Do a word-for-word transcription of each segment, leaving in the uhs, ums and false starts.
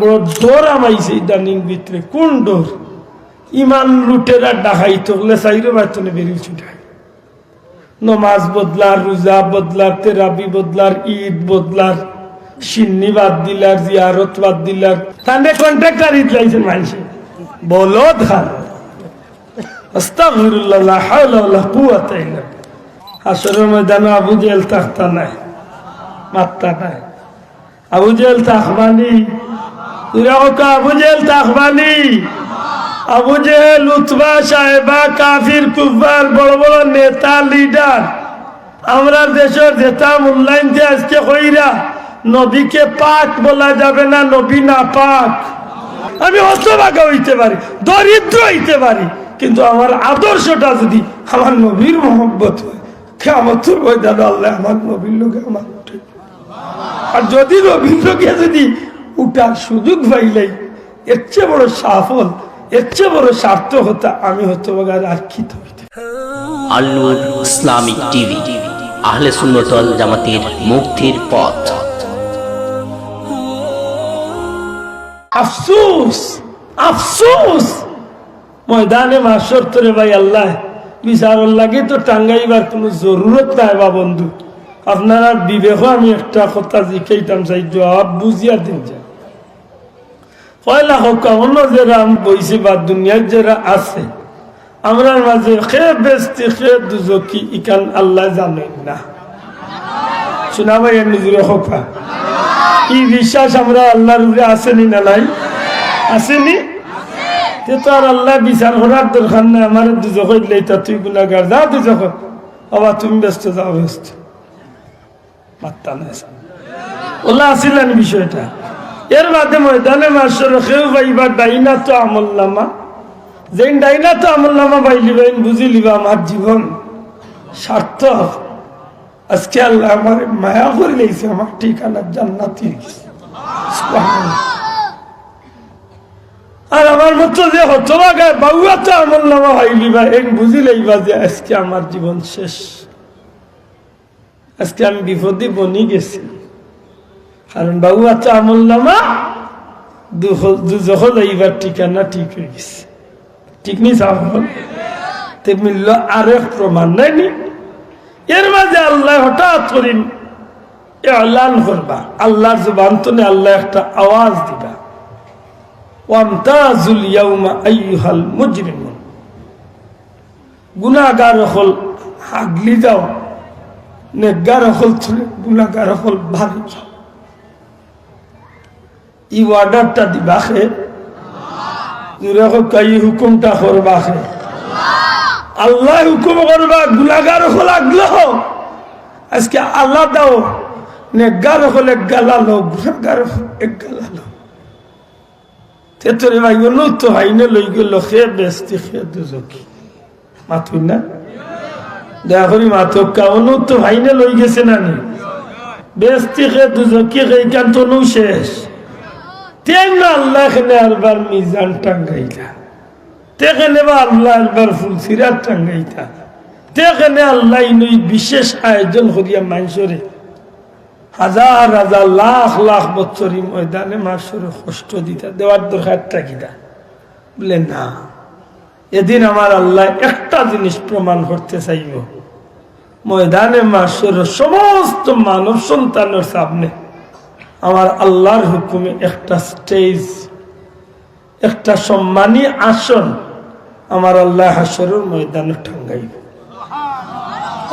বড় ডর হামাইছে ইদানিং ভিতরে। কোন ডর? ইমান লুটেরা ডাকাইত অকলে চাইরো বায় তনে বেরিল ছুটায়। নমাজ বদলার, রোজা বদলার, তেরাবি বদলার, ঈদ বদলার, শিন্নি বাদ দিলার, জিয়ারত বাদ দিলার। তানরে কন্ট্রাক্টর ঈদ লাইছেন মানষে। বলদ খান। আস্তাগফিরুল্লাহ, লা হাওলা ওয়ালা কুওয়াতা ইল্লা বিল্লাহ। হাশরর ময়দানো আবু জেহেল থাকতা নায়, মাততা নায়। আবু জেহেল থাকবানি? জুরে কউক্কা, আবু জেহেল থাকবানি? আবু জেহেল, উতবা, শায়বা, কাফির, কুফফার, বড় বড় নেতা, লিডার, আমরার দেশর যেতা মূল্যায়ন দিয়া আজকে কইরা, নবীকে পাক বলা যাবে না, নবী নাপাক। আমি হতভাগা অইতে পারি, দরিদ্র অইতে পারি, কিন্তু আমার আদর্শটা যদি আমার নবীর মহব্বত হয়, কিয়ামতর ময়দানো আল্লায় আমার নবীর লগে আমারে উঠাইবা। আর যদি নবীর লগে যদি উঠার সুযোগ পাইলাই, এর চেয়ে বড় সাফল, এর চেয়ে বড় সার্থকতা আমি হতভাগার আর কিতা অইতে পারে? আল নূর ইসলামিক টিভি, আহলে সুন্নত ওয়াল জামাতের মুক্তির পথ। আফসোস, আফসোস, ময়দানে মাহশর তো রে ভাই আল্লায় বিচারর লাগি তো টাঙ্গাইবার কুনু জরুরত নাই বা বন্ধু। আপনারার বিবেকো আমি একটা কথা জিকাইতাম চাই, জবাব বুঝিয়া দিন যা। পয়লা কউক্কা, অনো যেরা বইছি বা দুনিয়াত যেরা আছে, আমরার মাঝে কে বেহেস্তি, কে দুজখি, ইখান আল্লায় জানইন না। শুনা ভাই, এমনি জুরে কউক্কা। ই বিশ্বাস আমরার আল্লার উপরে আছে নি না নাই? আছে নি? তে তো আর আল্লায় বিচার করার দরকার নাই, আমারে দুজখো দিলাইতা, তুই গুনাগার, যা দুজখো। বাবা, তুমি বেহেস্তো যাও, বেহেস্তো। মাততা নায়। অলা আছিল না নি বিষয়টা? এর বাদে ময়দানে মাহশরো কেউ পাইবা ডাইন আতো আমলনামা, যেইন ডাইন আতো আমলনামা পাইলিবা, এইন বুঝিলিবা আমার জীবন সার্থক। আজকে আল্লায় আমারে মায়া করিলাইছে, আমার ঠিকানা জান্নাতি অইগেছে। সুবহানাল্লাহ। আর আমার মতো যে হতভাগায় বাউ আতো আমলনামা পাইলিবা, এইন বুঝিলাইবা যে আজকে আমার জীবন শেষ। আজকে আমি বিপদে বনি গেছি, কারণ বাউ আতো আমলনামা দুখ-, দুজখো যাইবার ঠিকানা ঠিক অইগেছে। ঠিক নি সাব? তে মিললো আরেক প্রমাণ, নায় নি? এর মাঝে আল্লায় হঠাৎ করি এলান করবা, আল্লার জবান তনে আল্লায় একটা আওয়াজ দিবা, "ওয়ামতাজুল ইয়াউমা আইয়ুহাল মুজরিমুন।" গুনাগার অকল আগলি যাও, নেকগার অকল থনে গুনাগার অকল বাড়ি যাও। ই অর্ডারটা দিবা কে? জুরে কউক্কা, ই হুকুমটা করবা কে? আল্লায় হুকুম করবা, গুনাগার অকল আগলো। আজকে আলাদাও, নেকগার অকল এক গালালো, গুনাগার অকল এক গালালো। তে তো রে ভাই, অনো তো ফাইনাল অইগেলো, কে বেহেস্তি, কে দুজখি। মাতইন না? দয়া করি মাতউক্কা, অনো তো ফাইনাল অইগেছে না নি? বেহেস্তি কে দুজখি কে, ইখান তো অনো শেষ। তে না আল্লায় কেনে আরবার মিজান টাঙ্গাইলা? তে কেনে বা আল্লায় আরবার ফুলসিরাত টাঙ্গাইতা? তে কেনে আল্লায় ইনো ই বিশেষ আয়োজন করিয়া মানষরে হাজার হাজার, লাখ লাখ বছর ই ময়দানে মাহশরো কষ্ট দিতা, দেওয়ার দরকারটা কিতা? বলে, না, এদিন আমার আল্লায় একটা জিনিস প্রমাণ করতে চাইবো। ময়দানে মাহশরো সমস্ত মানব সন্তানর সামনে আমার আল্লার হুকুমে একটা স্টেজ, একটা সম্মানী আসন আমার আল্লায় হাশরর ময়দানো টাঙ্গাইবো।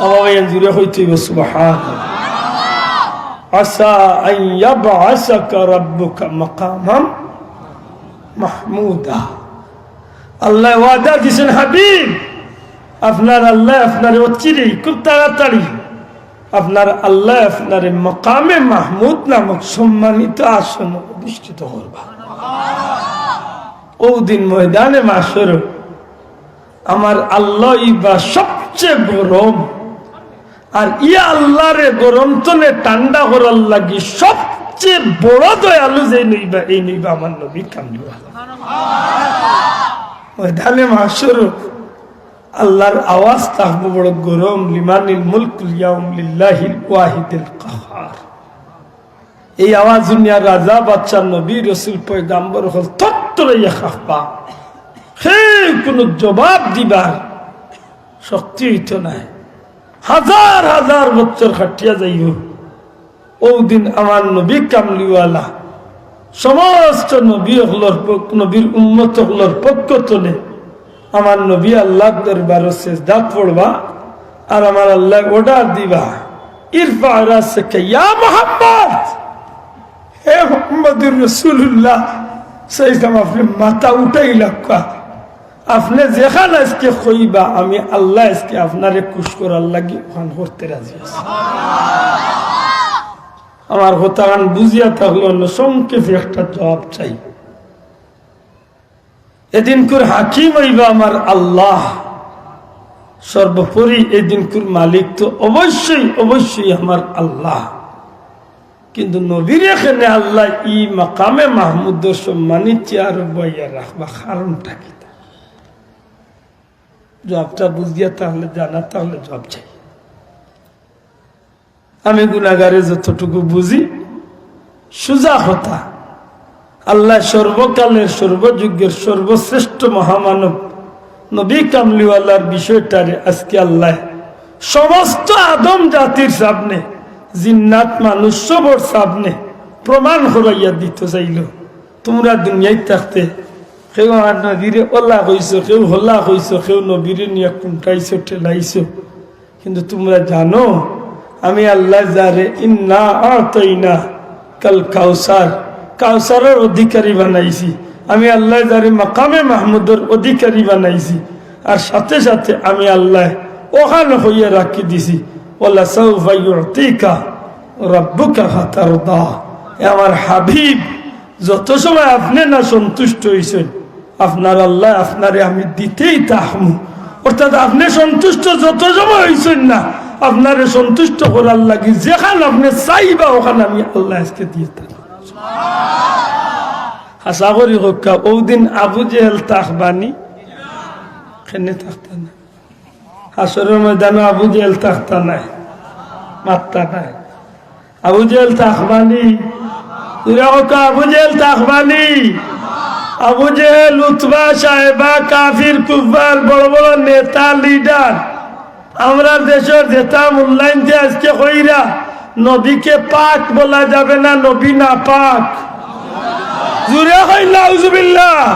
ও বাবা, এন জুরে কইতে অইবো, সুবহানাল্লাহ। আসা আন ইয়াবআসাকা রাব্বুকা মাকামান মাহমুদা। আল্লায় ওয়াদা দিছেন, হাবিব, আপনার আল্লায় আপনারে অচিরেই, খুব তাড়াতাড়ি আপনার আল্লায় আপনারে মাকামে মাহমুদ নামক সম্মানিত আসনে অধিষ্ঠিত করবা। অউ দিন ময়দানে মাহশর আমার আল্লাহ ইবা সবচেয়ে গরম, আর ইয়া আল্লাহরে গরম তনে ঠান্ডা করার লাগি সবচেয়ে বড় দয়ালু যেইন অইবা, এইন অইবা আমার নবী কামলিওয়ালা। ময়দানে মাহশর আল্লাহর আওয়াজ থাকবো বড় গরম, লিমানিল মুলকুল ইয়াউম লিল্লাহিল ওয়াহিদিল কাহহার। এই আওয়াজ হুনিয়া রাজা, বাদশা, নবী, রসুল, পয়গাম্বর অকল থরথরাইয়া কাঁপবা। কেউ কুনু জবাব দিবার শক্তি অইতো নায়। হাজার হাজার বছর কাটিয়া যাইবো। অউ দিন আমার নবী কামলিওয়ালা সমস্ত নবী অকলর পক্ষ, নবীর উম্মত অকলর পক্ষ তনে আমার নবী আল্লাহর দরবারো সেজদাত পড়বা, আর আমার আল্লায় order দিবা, "ইরফা রাসকা ইয়া মুহাম্মদ।" হে মুহাম্মদুর রাসূলুল্লাহ সাল্লাল্লাহু আলাইহি ওয়াসাল্লাম, আপনে মাথা উঠাইলাউক্কা। আপনে যেখান আইজকে কইবা, আমি আল্লায় আইজকে আপনারে খুশ করার লাগি অখান করতে রাজি আছি। আমার কথাখান বুঝিয়া থাকলে অইন্য সংক্ষেপে একটা জবাব চাই। এদিনকুর হাকিম অইবা আমার আল্লাহ। সর্বোপরি এদিনকুর মালিক তো অবশ্যই, অবশ্যই আমার আল্লাহ। কিন্তু নবীরে কেনে আল্লায় ই মাকামে মাহমুদর সম্মানী চেয়ারো বওয়াইয়া রাখবা, কারণটা কিতা? জবাবটা বুঝিয়া থাকলে, জানা থাকলে জবাব চাই। আমি গুনাগারে যতটুকু বুঝি, সুজা কথা, আল্লায় সর্বকালের, সর্বযুগের সর্বশ্রেষ্ঠ মহামানব নবী কামলিওয়ালার বিষয়টারে আইজকে আল্লায় সমস্ত আদম জাতির সামনে, জিন্নাত মানুষ সবর সামনে প্রমাণ করাইয়া দিতো চাইলো। তুমরা দুনিয়াত থাকতে কেউ আমার নবীরে অলা কইছো, কেউ হলা কইছো, কেউ নবীরে নিয়া কুন্টাইছো, ঠেলাইছো। কিন্তু তুমরা জানো, আমি আল্লায় যারে ইন্না আ'তাইনাকাল কাউসার, কাউসারর অধিকারী বানাইছি। আমি আল্লায় যারে মাকামে মাহমুদর অধিকারী বানাইছি। আর সাথে সাথে আমি আল্লায় অখান কইয়া রাখি দিছি, "ওয়ালা সাউফা ইউ'তিকা রাব্বুকা ফাতারদা।" এ আমার হাবিব, যত সময় আপনে না সন্তুষ্ট অইছইন, আপনার আল্লায় আপনারে আমি দিতেই থাকমু। অর্থাৎ আপনে সন্তুষ্ট যত সময় অইছইন না, আপনারে সন্তুষ্ট করার লাগি যেখান আপনে চাইবা, অখান আমি আল্লায় আইজকে দিয়া থাকমু। আশা করি কউক্কা, অউ দিন আবু জেহেল থাকবানি? কেনে থাকতা না? হাশরর ময়দানো আবু জেহেল থাকতা নায়, মাততা নায়। আবু জেহেল থাকবানি? জুরে কউক্কা, আবু জেহেল থাকবানি? আবু জেহেল, উতবা, শায়বা, কাফির, কুফফার, বড় বড় নেতা, leader, আমরার দেশর যেতা মূল্যায়ন দিয়া আইজকে কইরা, নবীকে পাক বলা যাবে না, নবী নাপাক। জুরে কইন নাউজুবিল্লাহ।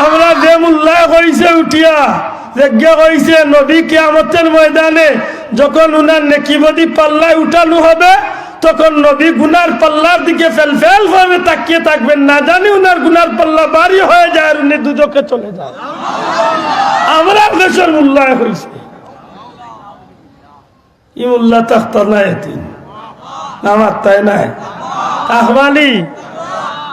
আমরার যে মূল্যায় কইছে উঠিয়া, যেগিয়ে কইছে নবী কিয়ামতের ময়দানে যখন উনার নেকিবদি পাল্লায় উঠানো হবে, তখন নবী গুনার পাল্লার দিকে ফেলফেল ভাবে তাকিয়ে থাকবেন, না জানি উনার গুনার পাল্লা ভারী হয়ে যায় আর উনি দুজখে চলে যান। আমরার দেশর মূল্যায় কইছে। ই মূল্যায় থাকতা নায় এদিন। না মাততায় নায়। থাকবানি?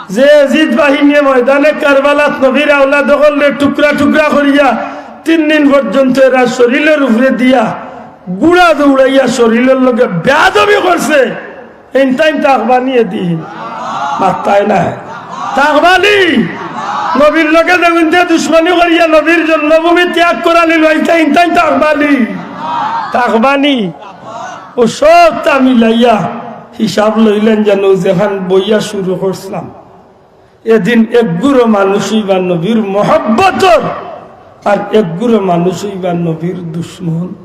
যে এজিদ বাহিনীয়ে ময়দানে কারবালাত নবীর আওলাদ অকলরে টুকরা টুকরা করিয়া তিন দিন পর্যন্ত এরা শরীলর উপরে দিয়া গুড়া দৌড়াইয়া শরীলর লগে বেয়াদবি করছে, ইনতাইন থাকবানি এদিন? মাততায় নায়। থাকবানি? নবীর লগে যেগুইন্তে দুশমনি করিয়া নবীর জন্মভূমি ত্যাগ করানি লইতা, ইনতাইন থাকবানি? থাকবানি? অউ সবতা মিলাইয়া হিসাব লইলেন যেন যেখান বইয়া শুরু করছিলাম। এদিন একগুরু মানুষ অইবা নবীর মহব্বতর, আর একগুরু মানুষ অইবা নবীর দুশমন।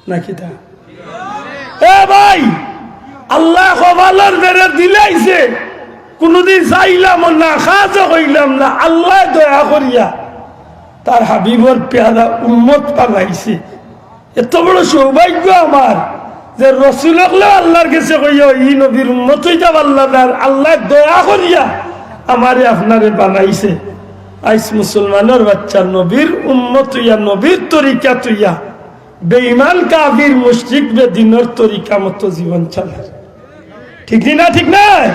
না কিতা? এ ভাই, আল্লায় কপালর বেড়ে দিলাইছে, কুনুদিন চাইলামও না, কাজও কইলাম না, আল্লায় দয়া করিয়া তার হাবিবর পেয়ারা উম্মত বানাইছে। এত বড় সৌভাগ্য আমার যে রসুল অকলেও আল্লার গেছে কইয়া ই নবীর উম্মত অইতা পারলা না, আর আল্লায় দয়া করিয়া আমারে আপনারে বানাইছে। আইজ মুসলমানর বাচ্চা নবীর উম্মত অইয়া, নবীর তরিকাত অইয়া, বেঈমান কাফির মুশরিক বেদিনর তরিকা মতো জীবন চালার। ঠিক নি না, ঠিক নায়?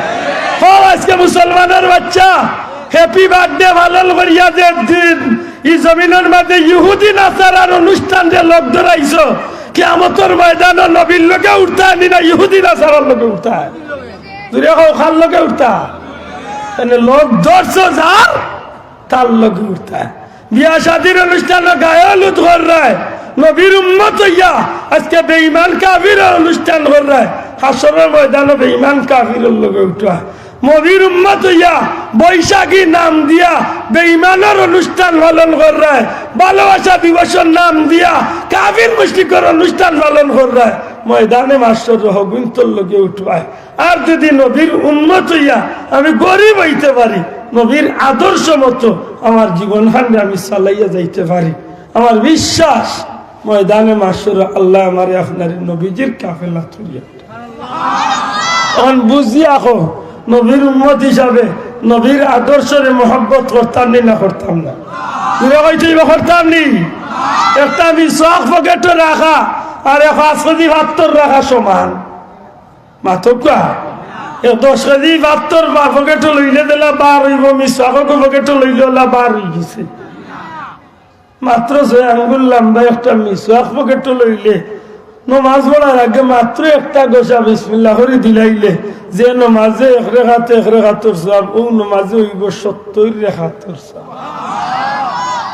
কও, আইজকে মুসলমানর বাচ্চা happy birthday পালন করিয়া যে দিন ই জমিনর মাঝে ইহুদি নাসারার অনুষ্ঠান যে লগ ধরাইছো, কিয়ামতর ময়দানো নবীর লগে উঠতায় নি না ইহুদি নাসারার লগে উঠতায়? জুরে কও, কার লগে উঠতায়? মানে লগ ধরছো যার, তার লগে উঠতায়। বিয়া শাদির অনুষ্ঠানো গায়ে হলুদ কররায়, নবীর উম্মত অইয়া আইজকে বেঈমান কাফিরর অনুষ্ঠান কররায়। হাশরর ময়দানো বেঈমান কাফিরর লগে উঠবা। নবীর উম্মত অইয়া বৈশাখী নাম দিয়া বেঈমানর অনুষ্ঠান পালন কররায়, ভালোবাসা দিবসর নাম দিয়া কাফির মুশরিকর অনুষ্ঠান পালন কররায়, ময়দানে মাশরর হগুইন্তর লগে উঠবায়। আর যদি নবীর উম্মত অইয়া আমি গরিব অইতে পারি, নবীর আদর্শ মতো আমার জীবনখানরে আমি চালাইয়া যাইতে পারি, আমার বিশ্বাস ময়দানে মাশরো আল্লায় আমারে আপনারে নবীজির কাফেলাত করিয়া অখন বুঝিয়া কও, নবীর উম্মত হিসাবে নবীর আদর্শরে মহব্বত করতাম নি না করতাম না? জোরে কইতে অইবো, করতাম নি? একটা মিসওয়াক পকেটো রাখা আর এক পাঁচ কেজি পাত্তর রাখা সমান। মাতউক্কা, এক দশ কেজি পাত্তর বা পকেটো লইলে যেলা বার অইবো, মিসওয়াকও পকেটো লইলে অলা বার অইগেছে। মাত্র ছয় আঙ্গুল লাম্বা একটা মিসওয়াক পকেটো লইলে, নমাজ পড়ার আগে মাত্র একটা ঘষা বিসমিল্লাহ করি দিলাইলে, যে নমাজে এক রেকাতে এক রেকাতর সওয়াব, অউ নমাজে অইবো সত্তইর রেকাতর সওয়াব।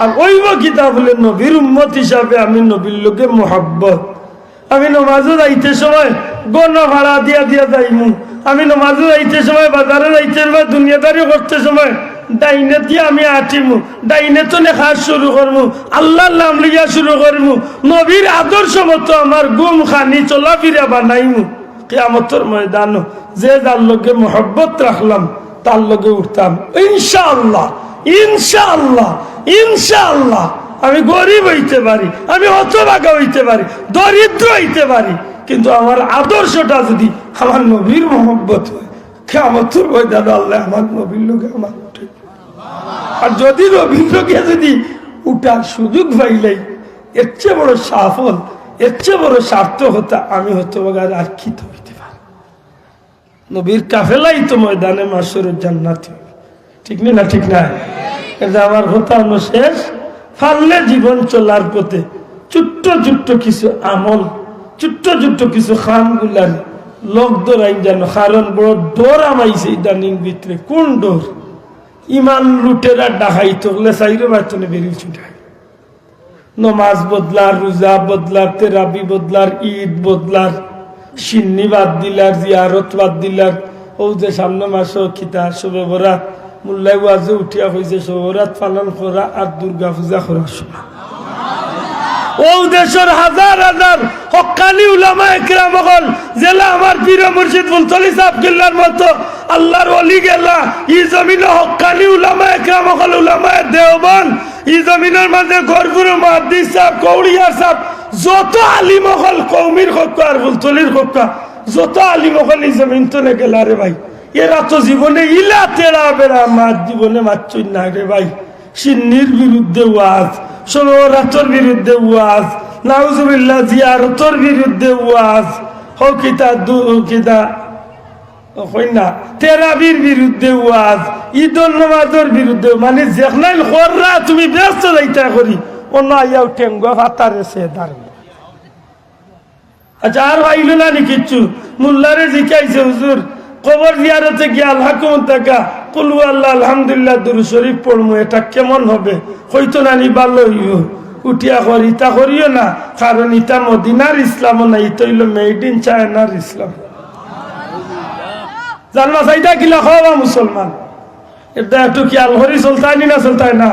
আর অইবো কিতা বুলে, নবীর উম্মত হিসাবে আমি নবীর লগে মহব্বত। আমি নমাজো যাইতে সময় ঘন ভাড়া দিয়া দিয়া যাইমু। আমি নমাজো যাইতে সময়, বাজারো যাইতে সময়, দুনিয়াদারি করতে সময় ডাইনে দিয়া আমি আটিমু, ডাইনে তনে কাজ শুরু করমু, আল্লার নাম লইয়া শুরু করমু, নবীর আদর্শ মতো আমার ঘুম খানি চলাফিরা বানাইমু। কিয়ামতর ময়দানো যে যার লগে মহব্বত রাখলাম, তার লগে উঠতাম। ইনশাআল্লাহ, ইনশাআল্লাহ, ইনশাআল্লাহ। আমি গরিব অইতে পারি, আমি হতভাগা অইতে পারি, দরিদ্র অইতে পারি, কিন্তু আমার আদর্শটা যদি আমার নবীর মহব্বত হয়, কিয়ামতর ময়দানো আল্লায় আমার নবীর লগে আমারে উঠাইবা। আর যদি নবীর লগে যদি উঠার সুযোগ পাইলাই, এর চেয়ে বড় সাফল, এর চেয়ে বড় সার্থকতা আমি হতভাগার আর কিতা অইতে পারে? নবীর কাফেলাই তো ময়দানে মাশরর জান্নাতি। ঠিক নি না? ঠিক না? এটা আমার কথা অইলো শেষ। পারলে জীবন চলার পথে ছোট্ট ছোট্ট কিছু আমল, ছোট্ট ছোট্ট কিছু কামগুলার লগ ধরাইন জানো, কারণ বড় ডর হামাইছে ইদানিং ভিতরে। কোন ডর? ইমান লুটেরা ডাকাইত অকলে চাইরো বায়তনে বেরিল ছুটায়। নমাজ বদলার, রোজা বদলার, তেরাবি বদলার, ঈদ বদলার, শিন্নি বাদ দিলার, জিয়ারত বাদ দিলার। অউ যে সামনে মাসো কিতা শবে বরাত, মোল্লায় ওয়াজো উঠিয়া কইছে, শবে বরাত পালন করা আর দুর্গা পূজা করার সমান। অউ দেশর হাজার হাজার হক্কানি উলামায়ে কেরাম অকল, যেলা আমার পীর মুর্শিদ ফুলতলি সাব কিবলার মতো আল্লার ওলি গেলা, ই জমিনো হক্কানি উলামায়ে কেরাম অকল, উলামায়ে দেওবন্দ, ই জমিনর মাঝে গহরপুরর মুহাদ্দিস সাব, কৌড়িয়ার সাব, যত আলিম অকল কওমির কউক্কা আর ফুলতলির কউক্কা, যত আলিম অকল ই জমিন তনে গেলা রে ভাই। এরা তো জীবনে ইলা তেরা বেরা মাত জীবনে মাতছইন না রে ভাই। শিন্নির বিরুদ্ধে ওয়াজ, শবে বরাতর বিরুদ্ধে ওয়াজ, নাউজুবিল্লাহ, জিয়ারতর বিরুদ্ধে ওয়াজ, হউ কিতা দু-, কিতা, কই না, তেরাবির বিরুদ্ধে ওয়াজ, ঈদর নমাজর বিরুদ্ধে, মানে যেখানাইল কররা তুমি ব্যস্ত যাইতা করি, অনো আইয়াউ ঠেঙ্গুয়া ফাতারে সে দাঁড়াইল। আচ্ছা, আর পাইলো না নি কিচ্ছু? মোল্লারে জিকাইছে, "হুজুর, কবর জিয়ারতে গিয়া আল্লাহ কুমুন তাকা, কুল হু আল্লাহ, আলহামদুলিল্লাহ, দুরূদ শরীফ পড়মু, এটা কেমন হবে?" কইতো না নি, "ভালা অইবো।" উঠিয়া কর, "ইতা করিও না, কারণ ইতা মদিনার ইসলামও না, ইতা অইলো made in China-র ইসলাম।" জানলা চাইদা কিলা খাওয়া মুসলমান। এটা একটু খেয়াল করি চলতায় নি না চলতায় না?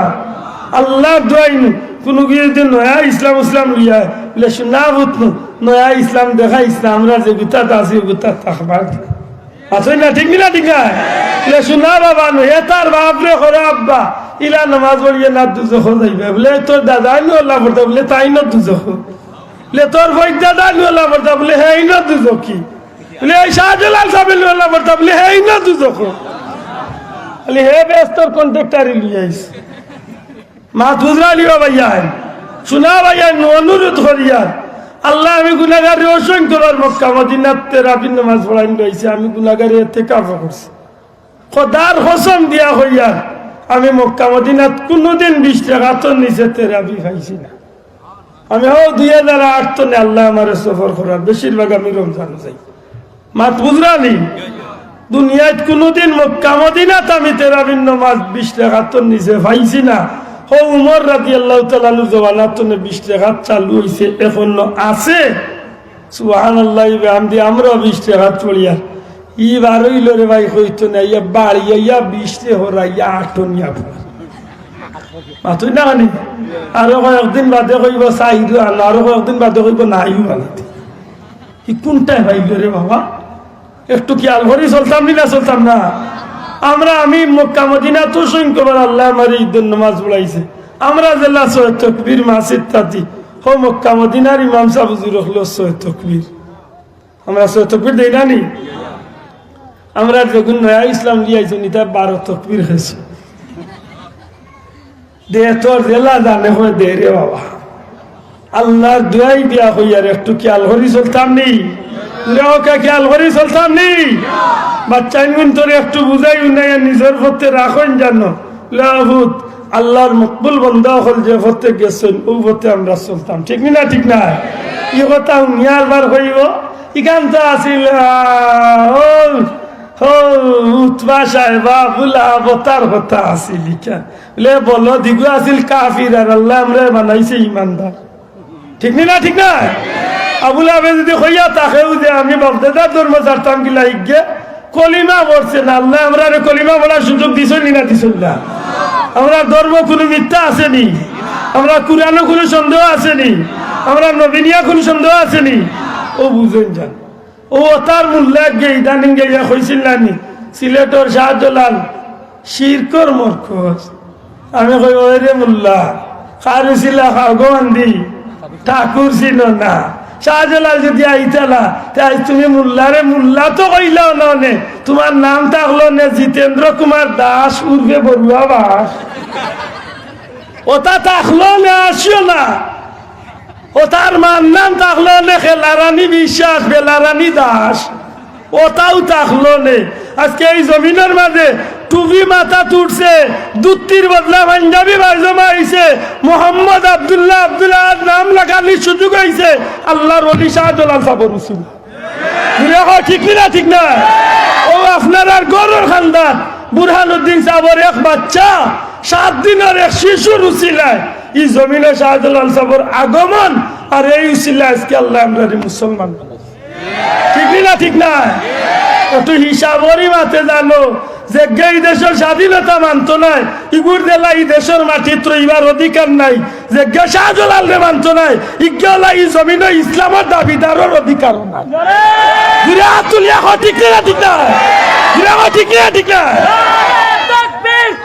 আল্লার দোয়াই নু, কুনু গিয়ে যদি নয়া ইসলাম ইসলাম লইয়া, বলে, "সোনা পুত নু, নয়া ইসলাম দেখাইস না, আমরা যে গুতাত আছি, ও গুতাত থাকবার।" আছে না, ঠিক না, ঠিক না? বলে, "সোনা বাবা নু, এ তার বাপরে করে আব্বা, ইলা নামাজ পড়িয়ে না দুজখো যাইবে।" বলে, "তোর দাদা নু আল্লাহ পড়তা?" বলে, "তাই না দুজখো।" বলে, "তোর বৈদ্য দাদা নু আল্লাহ পড়তা?" বলে, "হ্যাঁ, এই না দুজখি।" বলে, "এই শাহজালাল সাহেব নু আল্লাহ পড়তা?" বলে, "হ্যাঁ, এই না দুজখো।" বলে, "হে বেহেস্তর কন্ট্রাক্টরি লইয়া আইস।" মাত বুঝরা নি বা ভাইয়াইন, সোনা ভাইয়াইন, অনুরোধ করিয়ার, আল্লাহ আমি গুনাগার রে, অসংখ্য বার মক্কা মদিনাত তেরাবির নামাজ পড়াইন রইছে, আমি গুনাগারে এতেকাফ করছি। খোদার কসম দিয়া কইয়ার, আমি মক্কা মদিনাত কুনুদিন বিশ রেকাতর নিচে তেরাবি পাইছি না। আমি হউ দুই হাজার আট তনে আল্লায় আমারে সফর করার, বেশিরভাগ আমি রমজানো যাই। মাত বুঝরা নি? দুনিয়াত কুনুদিন মক্কা মদিনাত আমি তেরাবির নমাজ বিশ রেকাতর নিচে পাইছি না। হউ উমর রাদিয়াল্লাহু তাআলা আনহুর জমানাত তনে বিশ রেকাত চালু অইছে, এখনো আছে। সুবহানাল্লাহি বিহামদি, আমরাও বিশ রেকাত পড়িয়ার। ই বারইলো রে ভাই, কইতো না, ইয়া বাড়ি, ইয়া বিশ রে হরাইয়া আটো নিয়া পড়ে। মাতই না খানি? আরো কয়েকদিন বাদে কইবো, "চাইরও আনো", আরো কয়েকদিন বাদে কইবো, "নাইও আনো।" ই কুনটায় পাইলো রে বাবা? একটু খিয়াল করি চলতাম নি না চলতাম না? আমরা, আমি মক্কা মদিনাত অসংখ্যবার আল্লায় আমারে ইদর নামাজ পড়াইছে। আমরা যেলা ছয় তকবির মাস ইত্যাদি, হো মক্কা মদিনার ইমাম সাব হুজুর অকলেও ছয় তকবির। আমরা ছয় তকবির দেই না নি? আমরা যেগুন নয়া ইসলাম লিয়াইছইন, ইতা বারো তকবির খাইছে। দে তোর যেলা জানে কয় দে রে বাবা। আল্লার দুয়াই দিয়া কইয়ার, একটু খিয়াল করি চলতাম নি? রে ওকে খিয়াল করি চলতাম নি? বাচ্চাইন গুনতরে একটু বুঝাই উনাইয়া নিজর পথে রাখইন জানো। লে পুত, আল্লার মকবুল বন্দা অকল যে পথে গেছইন, অউ পথে আমরা চলতাম। ঠিক নি না? ঠিক না? ই কথা হুনিয়া আরবার কইবো, ইখান তো আছিল, আহ, ও, ও, উতবা সাহেবা, বুলা, বতার কথা আছিল ইখান। বলে, বলো, দিগু আছিল কাফির, আর আল্লায় আমরারে বানাইছে ইমানদার। ঠিক নি না? ঠিক না? আবুল আবে যদি কইয়া থাকেও যে আমি বাপদাদার ধর্ম ছাড়তাম কিলা ইগে, কলিমা পড়ছে না, আল্লায় আমরারে কলিমা পড়ার সুযোগ দিছইন নি না দিছইন না? আমরার ধর্ম কুনু মিথ্যা আছে নি? আমরার কুরআনো কুনু সন্দেহ আছে নি? আমরার নবী নিয়া কুনু সন্দেহ আছে নি? অউ বুঝইন যান। অউ অতার মোল্লা গিয়া ইদানিং গিয়া কইছিল না নি, সিলেটর শাহজালাল শিরকর মরকজ। আমি কই, "ওই রে মোল্লা, কার উছিলা খাও গো আন্দি, ঠাকুর চিনো না।" শাহজালাল যদি আইতালা, তে আইজ তুমি মোল্লারে মোল্লা তো কইলাও না নে, তুমার নাম থাকলো নে জিতেন্দ্র কুমার দাস উর্ফে বড়ুয়া বাস। অতা থাকলো নে, আসিও না। অতার মার নাম থাকলো নে খেলারানী বিশ্বাস, বেলারানী দাস। অতাও থাকলো নে। আজকে ই জমিনর মাজে টুপি মাথাত উঠছে, ধুতির বদলা পাঞ্জাবি পায়জামা আইছে, মোহাম্মদ আব্দুল্লাহ, আব্দুল আহাদ নাম লাগানির সুযোগ অইছে আল্লার ওলি শাহজালাল সাবর উছিলা। জুরে কও, ঠিক নি না? ঠিক না? অউ আপনারার ঘরর খান্দান বুরহানুদ্দিন সাবর এক বাচ্চা, সাত দিনর এক শিশুর উছিলায় ই জমিনো শাহজালাল সাবর আগমন, আর এই উছিলায় আজকে আল্লায় আমরারে মুসলমান বানাইছে। ঠিক নি না? ঠিক না? একটু হিসাবরি মাতে জানো, যেগিয়ে ই দেশর স্বাধীনতা মানতো নায়, ইগুর যেলা ই দেশর মাটিত রইবার অধিকার নাই, যেগিয়ে শাহজালালরে মানতো নায়, ইগিয়ে অলা ই জমিনো ইসলামর দাবিদারর অধিকারও নাই। জুরে আত তুলিয়া কও, ঠিক নি না? ঠিক না? জুরে কও, ঠিক নি না? ঠিক না? নারায়ে তাকবীর!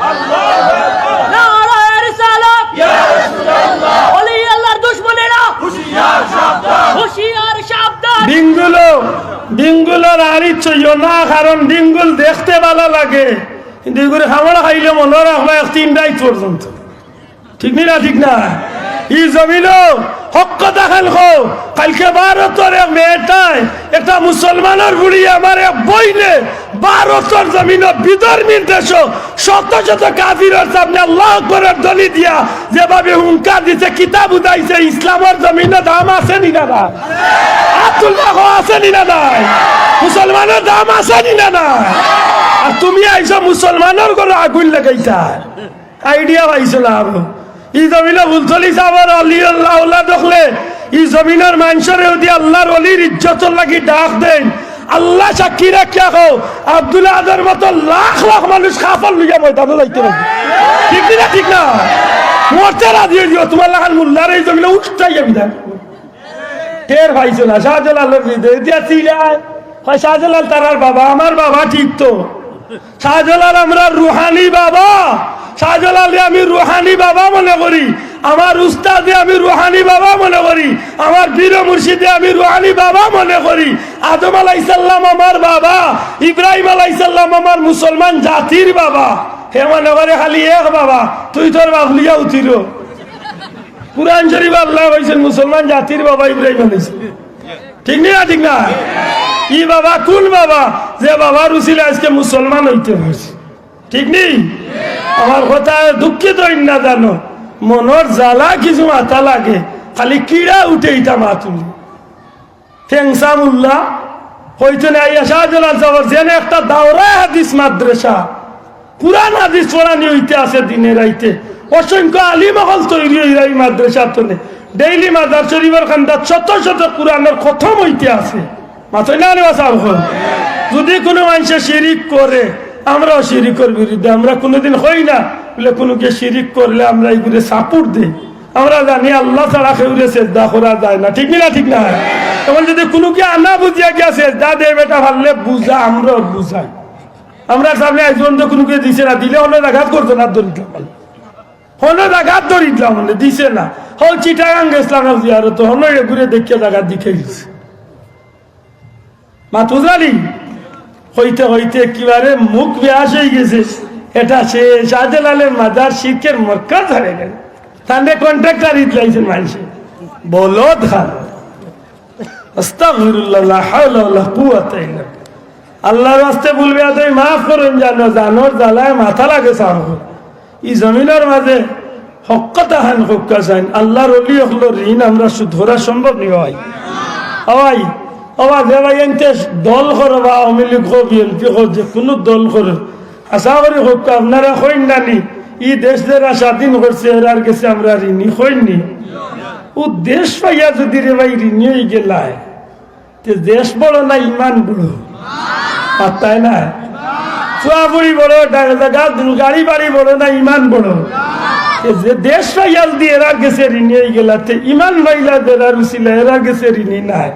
নারায়ে রিসালাত! ইয়া রাসূলুল্লাহ! ওলি আল্লাহর দুশমনেরা! হুঁশিয়ার সাবধান! হুঁশিয়ার সাবধান! ডিঙ্গুলো, ডিঙ্গুলর আড়ি চইও না, কারণ ডিঙ্গুল দেখতে ভালা লাগে, কিন্তু ইগুরে খামড় খাইলে মনো রাখবা এক তিন রাইত পর্যন্ত। ঠিক নি না? ঠিক না? ই জমিনো হক কথা খান কও। কাইলকে ভারতর এক মেয়েটায়, একটা মুসলমানর বুড়ি, আমার এক বইনে ভারতর জমিনো বিধর্মীর দেশো শত শত কাফিরর সামনে আল্লাহু আকবরর ধ্বনি দিয়া যেভাবে হুঙ্কার দিছে, কিতা বুঝাইছে, ইসলামর জমিনো দাম আছে নি না নাই? আত তুলিয়া কও, আছে নি না নাই? মুসলমানর দাম আছে নি না নাই? আর তুমি আইছো মুসলমানর ঘরো আগুইন লাগাইতায়। আইডিয়া পাইছো না আবু? ই জমিনো ফুলতলি সাবর অলি আল্লাহ আওলাদ অকলে ই জমিনর মানষরে যদি আল্লাহর অলির ইজ্জতর লাগি ডাক দেইন, আল্লাহ সাক্ষী রাখিয়া কও, আব্দুল আহাদর মতো লাখ লাখ মানুষ কাফন লইয়া ময়দানো যাইতো নায়। ঠিক নি না? ঠিক না? মরতে রাজি অইযিও, তুমার লাখান মোল্লারে ই জমিনো উঠাইয়া বিদায়। টের পাইছো না? শাহজালালর হৃদয় দিয়া চিল্লায়। কয়, "শাহজালাল তারার বাবা, আমার বাবা ঠিক তো।" শাহজালাল আমরার রুহানি বাবা। শাহজালালরে আমি রুহানি বাবা মনে করি। আমার উস্তাদরে আমি রুহানি বাবা মনে করি। আমার পীর মুর্শিদরে আমি রুহানি বাবা মনে করি। আদম আলাইহিস সালাম আমার বাবা, ইব্রাহিম আলাইহিস সালাম আমার মুসলমান জাতির বাবা। হে মনে করে খালি এক বাবা, তুই তোর বাপ লইয়া উঠিরো। কুরআন শরীফো আল্লায় কইছইন, মুসলমান জাতির বাবা ইব্রাহিম আলাইহিস সালাম। ঠিক নি না? ঠিক না? ই বাবা কুন বাবা, যে বাবার উছিলায় আইজকে মুসলমান অইতে পারছি? ঠিক নি? আমার কথায় দুঃখিত অইন না জানো, মনর জ্বালা কিছু মাতা লাগে, খালি কিড়া উঠে ইতা মাতুন। ফেংসা মোল্লা কইতো না, আইয়া শাহজালাল সাবর যেন একটা দাওরায়ে হাদিস মাদ্রাসা, কুরআন হাদিস পড়ানি অইতে আছে দিনে রাইতে, অসংখ্য আলিম অকল তৈরি অইরা ই মাদ্রাসা তনে। ডেইলি মাজার শরীফর কান্দাত শত শত কোরআনর খতম অইতে আছে। মাতইন না রে বা সাব অকল। যদি কুনু মানষে শিরিক করে, আমরাও শিরিকর বিরুদ্ধে, আমরা কুনুদিন কই না বুলে কুনুকে শিরিক করলে আমরা ইগুরে support দেই। আমরা জানি আল্লাহ ছাড়া কেউরে সেজদা করা যায় না, ঠিক নি না? ঠিক না? এখন যদি কুনুকে আনা বুঝিয়া গিয়া সেজদা দেয় বেটা, পারলে বুঝা, আমরাও বুঝাই। আমরার সামনে আইজ পর্যন্ত কুনুকে দিছে না, দিলে অন্য জাগাত করতো না, ধরিলাম। অন্য জাগাত ধরিলাম, মানে দিছে না। হউ চিটাগাং গেছলাম এক জিয়ারতো, অন্য এগুরে দেখিয়া জাগাত দিকে গেছে। মাতুজালি কইতে কইতে একেবারে মুখ বেয়াস অই গেছে। এটা সে শাহজালালের মাজার শিরকের মরকাজ হারাই গেল। তানরে কন্ট্রাক্টর ইতলাইছেন মানষে। বলদ খান। আস্তাগফিরুল্লাহ, লা হাওলা ওয়ালা কুওয়াতা ইল্লা বিল্লাহ। আল্লাহর ওয়াস্তে ভুল বেয়াদবি মাফ করইন জানো, জানোর জ্বালায় মাথা লাগে সাব। ই জমিনর মাঝে হক কথা খান কউক্কা চাইন। আল্লাহর অলি অকলর ঋণ আমরা শোধ করা সম্ভব নি ভাই। ও ভাই, ও ভাই, যে ভাই এনতে দল করো বা আওয়ামী লীগ কও, বিএনপি কও, যে কুনু দল করো, আশা করি কউক্কা আপনারা কইন না নি, ই দেশ যেরা স্বাধীন করছে এরার গেছে আমরা ঋণী, কইন নি? ও দেশ পাইয়া যদি রে ভাই ঋণী অই গেলায়, তে দেশ বড় না ইমান বড়? পাত্তায় না। ফুয়াফুড়ি বড়, ডা-, ডা-, গাড়ি বাড়ি বড় না ইমান বড়? তে যে দেশ পাইয়া যদি এরার গেছে ঋণী অই গেলা, তে ইমান পাইলা যেরার উছিলা এরার গেছে ঋণী নায়।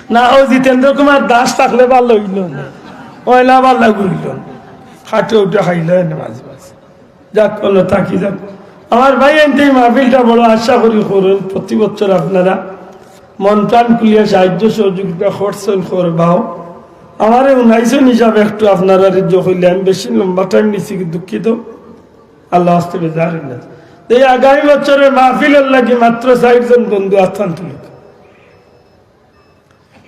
না অউ জিতেন্দ্র কুমার দাস থাকলে ভালা অইলো না, অইলা ভালা অইলো না, খাটে উঠে খাইলো না মাঝে মাঝে। যাক, অনো থাকি যাক। আমার ভাই, এনতে ই মাহফিলটা বড় আশা করি করইন, প্রতি বছর আপনারা মন প্রাণ খুলিয়া সাহায্য সহযোগিতা করছইন, করবাও। আমারে উনাইছইন হিসাবে একটু আপনারারে যে কইলে আমি বেশি লম্বা টাইম নিছি কি দুঃখিত, আল্লাহ আস্তে বেজার অইন না। এই আগামী বছরের মাহফিলর লাগি মাত্র চাইরজন বন্ধু আত খান তুলুক।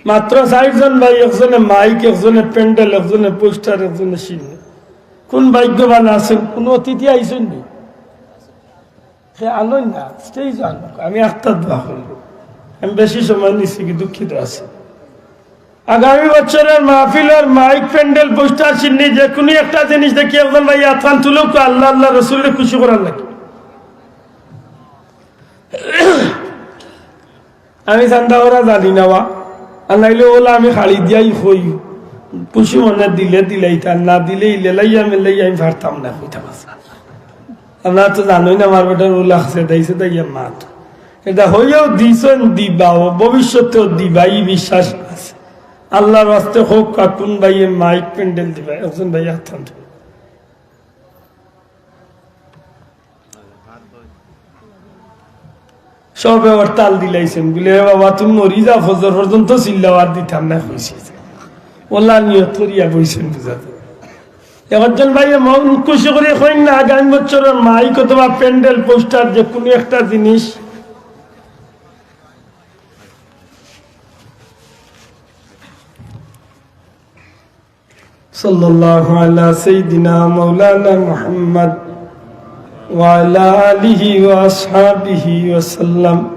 মাত্র চাইরজন ভাই, একজনে মাইক, একজনে প্যান্ডেল, একজনে পোস্টার, একজনে শিন্নি। কোন ভাগ্যবান আছইন, কোন অতিথি আইছইন নি? হে আনইন না, স্টেজ আনউক, আমি একটা দোয়া করি। আমি বেশি সময় নিছি কি দুঃখিত আছি। আগামী বছরের মাহফিলর মাইক, প্যান্ডেল, পোস্টার, শিন্নি, যে কুনু একটা জিনিস দেখি একজন ভাই আত খান তুলুক, আল্লাহ, আল্লাহ রসুলরে খুশি করার লাগি। আমি চান্দা করা জানি না বা, আর নাইলে অলা আমি খালি দিয়াই কই, খুশি মনে দিলে দিলাইতা, না দিলে ইলে লাইয়া মিলাইয়া আমি পারতাম না কইতাম আছে। আপনারা তো জানইন আমার বেটার অলা আছে, দাইছে দাইয়া মাত। এটা হইয়াও দিছইন দিবা, ও ভবিষ্যতেও দিবা, ই বিশ্বাস আছে। আল্লাহর ওয়াস্তে কউক্কা, কুন ভাইয়ে মাইক প্যান্ডেল দিবা, একজন ভাই আত খান তুলুক। সবে হরতাল দিলাইছইন, বুলে, "এ বাবা, তুমি মরি যাও, ফজর পর্যন্ত চিল্লাও, আর দিতাম না," কইছে। অলা নিয়ত করিয়া বইছইন, বুঝা যায়। একজন ভাইয়ে মন খুশি করি কইন না, আগামী বছরর মাইক অথবা প্যান্ডেল, পোস্টার, যে কুনু একটা জিনিস সাল্লাল্লাহু আলা সাইয়্যিদিনা মাওলানা মুহাম্মদ ওয়া আলা আলিহি ওয়া আসহাবিহি ওয়া সাল্লাম।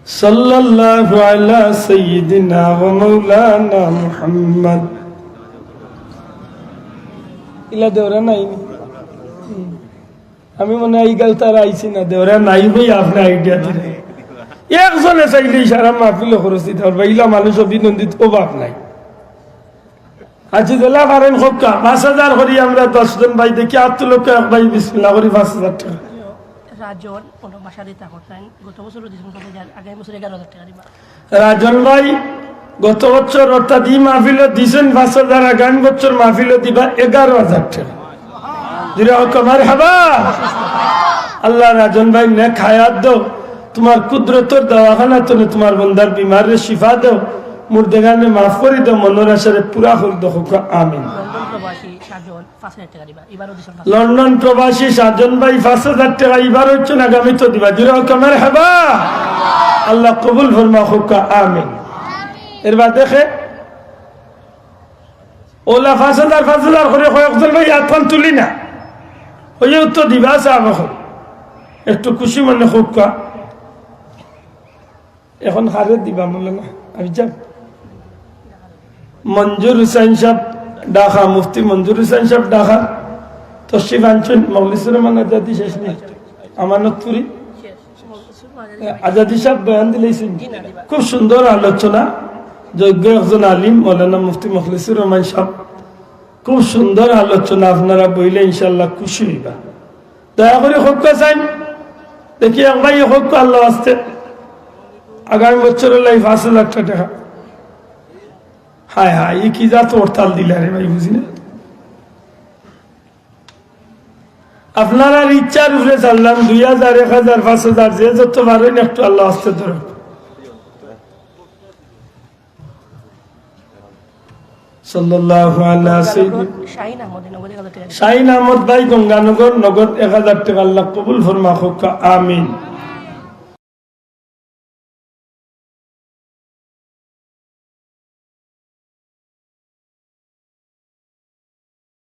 সাল্লাল্লাহু আলা সাইয়্যিদিনা ওয়া মাওলানা মুহাম্মদ। ইলা দেওরা নাই নি? আমি মনে অয় ই গাল তারা আইছে না, দেওরা নাই অই আপনে আইডিয়া দিরা। একজনে চাইলে সারা মাহফিল খরচ দিতা পারবা, ইলা মানুষ অভিনন্দিত অভাব নাই। আচ্ছা, যেলা পারইন কউক্কা, পাঁচ হাজার করি আমরা দশ জন ভাই দেখি, আত তুলউক্কা এক ভাই, বিসমিল্লাহ করি পাঁচ হাজার টেকা। রাজন, ওনার বাসা দিতে করতেন, গত বছরও দিয়েছেন পাঁচ হাজার, আগামী বছর এগারো হাজার টেকা দিবা। রাজন ভাই, গত বছর অর্থাৎ ই মাহফিলো দিছইন পাঁচ হাজার, আগামী বছর মাহফিলো দিবা এগারো হাজার টেকা। জোরে কউক্কা মারহাবা। আল্লাহ রাজন ভাই নেক হায়াত দেও, তুমার কুদরতর দাওয়াখানা তনে তুমার বন্দার বিমাররে শিফা দেও, মুর্দেগানে মাফ করি দেও, মনর আশারে পুরা করি দেও, কউক্কা আমিন। লন্ডন প্রবাসী সাজন পাঁচ হাজার টেকা দিবা, এবারও দিছেন পাঁচ হাজার। লন্ডন প্রবাসী সাজন ভাই পাঁচ হাজার টেকা, এবারও দিছইন, আগামীতেও দিবা। জোরে কউক্কা মারহাবা। আল্লাহ কবুল ফরমা, কউক্কা আমিন। এর বাদে কে? অলা পাঁচ হাজার, পাঁচ হাজার করি কয়েকজন ভাই আত খান তুলি না। অইও তো দিবা সাব অখন। একটু খুশি মনে কউক্কা। এখন কারে দিবা মৌলানা? আমি যাব। মঞ্জুর হুসাইন সাব ঢাকা, মুফতি মঞ্জুর হুসাইন সাব ঢাকা। তশরিফ আনছইন, মজলিসর মানা জাতি শেষ নাই। আমানতপুরি। আজাদি সাহেব বয়ান দিলাইছইন। খুব সুন্দর আলোচনা। যোগ্য একজন আলিম মৌলানা মুফতি মুখলিসুর রহমান সাহেব, খুব সুন্দর আলোচনা। আপনারা বইলে ইনশাআল্লাহ খুশি অইবা। দয়া করি কউক্কা চাইন, দেখি এক ভাইয়ে কউক্কা আল্লার ওয়াস্তে, আগামী বছরর লাগি পাঁচ হাজার টেকা। হায় হায়, ই কি জাত হরতাল দিলা রে ভাই, বুঝি না। আপনারার ইচ্ছার উপরে ছাড়লাম, দুই হাজার, এক হাজার, পাঁচ হাজার, যে যত পারইন একটু আল্লার ওয়াস্তে ধরো। সাল্লাল্লাহু আলা সাইয়্যিদিনা শাহিন আহমদ, নগদ এক হাজার টেকা। শাহিন আহমদ ভাই গঙ্গানগর, নগদ এক হাজার টেকা, আল্লাহ কবুল ফরমা কউক্কা, আমিন।